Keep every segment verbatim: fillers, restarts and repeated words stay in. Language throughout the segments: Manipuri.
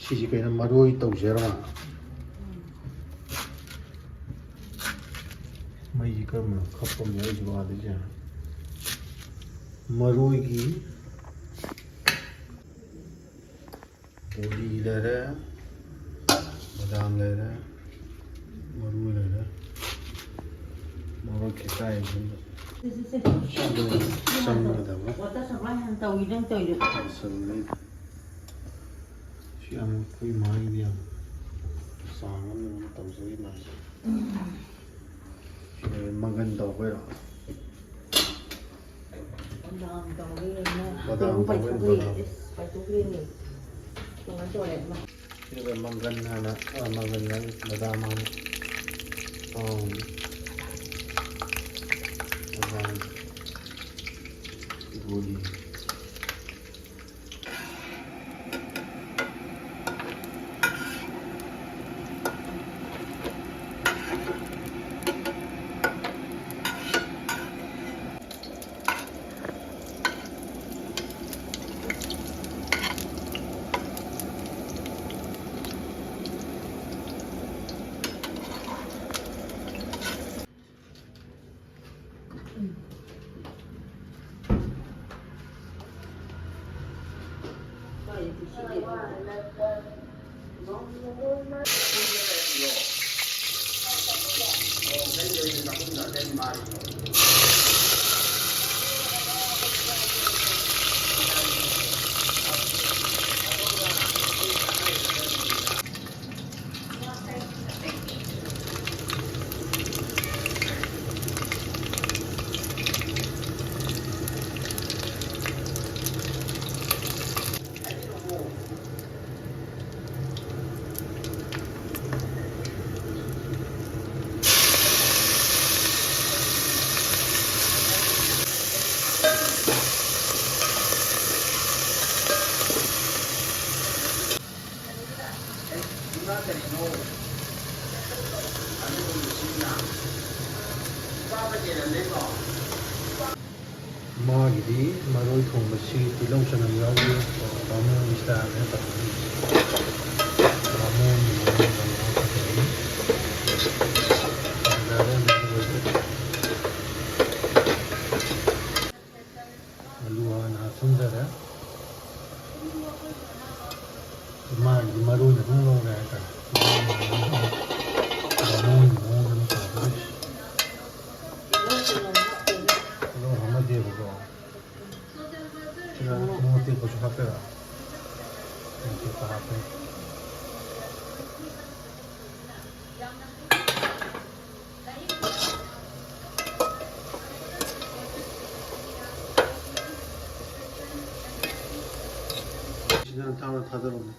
ꯁꯤꯁꯤ ꯀꯩꯅꯣ, ꯃꯔꯣꯏ ꯇꯧꯁꯦ ꯍꯥꯏꯔꯣ? ꯃꯩꯁꯤ ꯀꯔꯝꯕꯅꯣ ꯈꯞꯄꯝꯅꯣ ꯑꯩꯁꯨ ꯑꯥꯗꯩꯁꯦ? ꯃꯔꯣꯏꯒꯤ ꯕꯣꯔꯤ ꯂꯩꯔꯦ, ꯕꯗꯥꯝ ꯂꯩꯔꯦ, ꯃꯔꯣꯏ ꯂꯩꯔꯦ, ꯃꯔꯣꯏ ꯈꯦꯠꯆꯥꯏꯁꯤꯡꯗꯣ ꯆꯪꯒꯗꯕ꯫ ꯋꯥꯇꯔ ꯁꯄ꯭ꯂꯥꯏ ꯍꯥꯟꯅ ꯇꯧꯏ, ꯅꯪ ꯇꯧꯏꯗꯣ꯫ ꯇꯧꯁꯜꯂꯤ꯫ ꯁꯤ ꯌꯥꯝ ꯑꯩꯈꯣꯏ ꯃꯥꯒꯤꯗꯤ ꯌꯥꯝ ꯆꯥꯡ ꯑꯃ ꯑꯗꯨꯝ ꯇꯧꯖꯔꯤ ꯃꯥꯁꯦ꯫ ꯁꯤ ꯃꯪꯒꯟ ꯇꯧꯕꯩꯔꯣ? ꯕꯗꯥꯝ ꯇꯧꯕꯩ ꯑꯃ ꯕꯗꯥꯝ ꯇꯧꯕꯩ ꯄꯥꯏꯊꯣꯛꯈ꯭ꯔꯦ꯫ ꯕꯗꯥꯝ꯫ ꯏꯁ, ꯄꯥꯏꯊꯣꯛꯈ꯭ꯔꯦꯅꯦ꯫ ꯇꯣꯉꯥꯟ ꯇꯧꯔꯦ ꯑꯃ꯫ ꯁꯤꯗ ꯃꯪꯒꯟ ꯍꯥꯟꯅ, ꯑ, ꯃꯪꯒꯟ ꯍꯥꯏ, ꯕꯗꯥꯝ ꯍꯥꯟꯅ ꯇꯧꯔꯅꯤ꯫ ꯕꯗꯥꯝ ꯕꯣꯔꯤ꯫ ꯃꯥꯒꯤꯗꯤ ꯃꯔꯣꯏ ꯊꯣꯡꯕꯁꯤ ꯇꯤꯜꯍꯧ ꯆꯅꯝ ꯌꯥꯎꯗꯦ, ꯕꯥꯃꯣꯟꯒꯤ ꯁ꯭ꯇꯥꯏꯜꯅꯦ ꯇꯧꯔꯤꯁꯦ꯫ ꯃꯥꯒꯤꯗꯤ ꯃꯔꯣꯏ ꯑꯗꯨꯝ ꯉꯧꯔꯦ ꯍꯥꯏꯇꯥꯔꯦ꯫ ꯕꯥꯃꯣꯟꯒꯤ ꯃꯑꯣꯡꯗ ꯑꯗꯨꯝ ꯇꯧꯔꯦ꯫ ꯇꯤꯜꯍꯧ ꯆꯅꯝ ꯍꯥꯞꯇꯦ꯫ ꯇꯤꯜꯍꯧ ꯍꯥꯞꯅꯗꯦꯕꯀꯣ꯫ ꯁꯤꯗ ꯃꯣꯔꯣꯛ ꯑꯇꯦꯛꯄꯁꯨ ꯍꯥꯞꯄꯤꯔꯣ? ꯃꯣꯔꯣꯛ ꯑꯇꯦꯛꯄ ꯍꯥꯞꯄꯦ꯫ ꯁꯤꯅ ꯊꯥꯎꯅ ꯊꯥꯗꯔꯛꯑꯣꯅꯦ꯫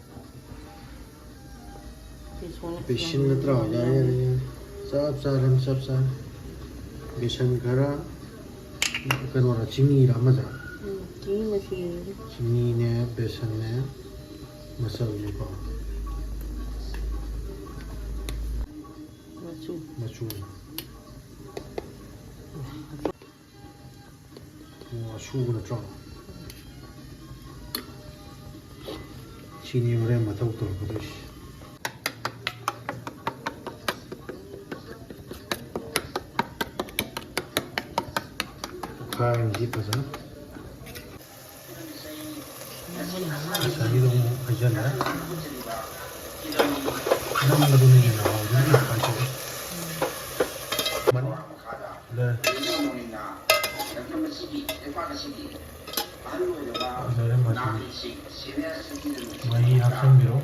ꯕꯦꯁꯣꯟ ꯕꯦꯁꯤꯟ ꯅꯠꯇ꯭ꯔꯣ? ꯌꯥꯔꯦ, ꯌꯥꯔꯦ, ꯌꯥꯔꯦ꯫ ꯆꯞ ꯆꯥꯔꯦ, ꯆꯞ ꯆꯥꯔꯦ꯫ ꯕꯦꯁꯟ ꯈꯔ, ꯀꯩꯅꯣꯔ, ꯆꯤꯅꯤꯔ ꯑꯃꯗ? ꯎꯝ, ꯆꯤꯅꯤ ꯃꯆꯨ꯫ ꯆꯤꯅꯤꯅꯦ, ꯕꯦꯁꯟꯅꯦ, ꯃꯆꯜꯅꯦꯀꯣ꯫ ꯃꯆꯨ꯫ ꯃꯆꯨ꯫ ꯑꯣ, ꯑꯁꯨꯕ ꯅꯠꯇ꯭ꯔꯣ? ꯁꯤꯅꯤ ꯍꯣꯔꯦꯟ ꯃꯊꯧ ꯇꯧꯔꯛꯀꯗꯣꯏꯁꯤ꯫ ꯈꯥꯏꯔꯁꯤ ꯐꯖꯅ꯫ ꯉꯁꯥꯏꯒꯤꯗꯣ ꯑꯃꯨꯛ ꯍꯩꯖꯤꯜꯂꯦ꯫ ꯅꯝꯕꯗꯨꯅ ꯍꯦꯟꯅ ꯍꯥꯎꯕꯅꯤ, ꯀꯥꯏꯊꯣꯛꯑꯦ꯫ ꯃꯅꯤ꯫ ꯂꯣꯏꯔꯦ꯫ ꯂꯣꯏꯔꯦ ꯃꯆꯨ꯫ ꯃꯍꯤ ꯍꯥꯞꯆꯤꯟꯕꯤꯔꯣ꯫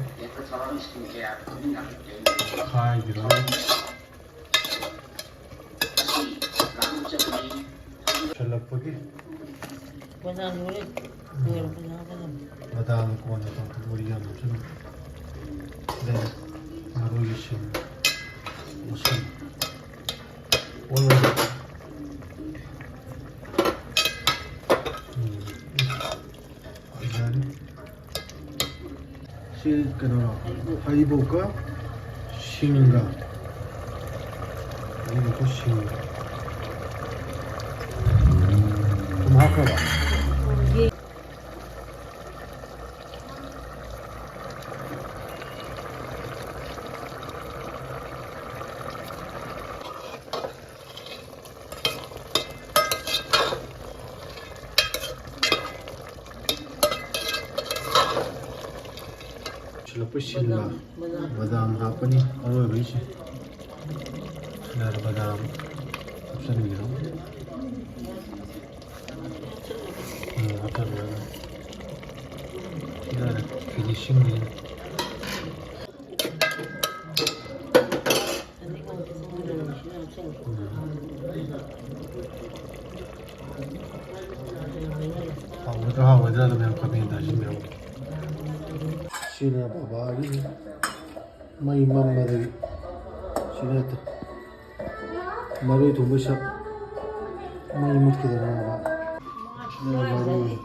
ꯈꯥꯏꯕꯤꯔꯣ꯫ ꯂꯣꯏꯁꯤꯜꯂꯛꯄꯒꯤ꯫ ꯕꯗꯥꯝ ꯂꯣꯏꯔꯦ꯫ ꯂꯣꯏꯔꯦ, ꯕꯗꯥꯝ ꯀꯅꯥ ꯀꯅꯥ? ꯕꯗꯥꯝ ꯀꯣꯟꯅ ꯇꯧꯔꯛꯄ ꯋꯥꯔꯤ ꯌꯥꯝ ꯅꯣꯛꯆꯅꯤꯡꯉꯤ꯫ ꯑꯗꯩ ꯃꯔꯣꯏꯁꯤꯡ ꯃꯁꯤꯡ ꯑꯣꯜꯂꯒ꯫ ꯎꯝ꯫ ꯐꯖꯔꯦ꯫ ꯁꯤ ꯀꯩꯅꯣꯔꯣ? ꯍꯔꯤꯕꯣꯞꯀ ꯁꯤꯡꯒ꯫ ꯍꯔꯤꯕꯣꯞꯀ ꯁꯤꯡꯒ꯫ ꯊꯨꯝ ꯍꯥꯞꯈ꯭ꯔꯕ? ꯂꯐꯨ ꯁꯤꯜꯂ ꯕꯗꯥꯝ ꯍꯥꯞꯄꯅꯤ ꯑꯔꯣꯏꯕꯩꯁꯦ꯫ ꯁꯤꯗ ꯕꯗꯥꯝ ꯍꯥꯞꯆꯤꯟꯕꯤꯔꯣ꯫ ꯎꯝ, ꯍꯥꯞꯆꯤꯟꯕꯤꯔꯣ꯫ ꯁꯤꯗ ꯐꯤꯅꯤꯁꯤꯡꯅꯤ꯫ ꯎꯝ꯫ ꯍꯥꯎꯒꯗ꯭ꯔꯥ ꯍꯥꯎꯔꯣꯏꯗ꯭ꯔꯥ ꯑꯗꯨꯝ ꯌꯥꯝ ꯀꯃꯦꯟ ꯇꯥꯁꯤꯟꯕꯤꯔꯝꯃꯨ꯫ ꯁꯤꯅ ꯕꯕꯥꯒꯤ ꯃꯩ ꯃꯝꯕꯗꯒꯤ ꯁꯤꯅ ꯃꯔꯣꯏ ꯊꯣꯡꯕꯩ ꯁꯛ ꯃꯩ ꯃꯨꯠꯈꯤꯗꯅꯕ꯫ ꯁꯤꯅ ꯃꯔꯣꯏ꯫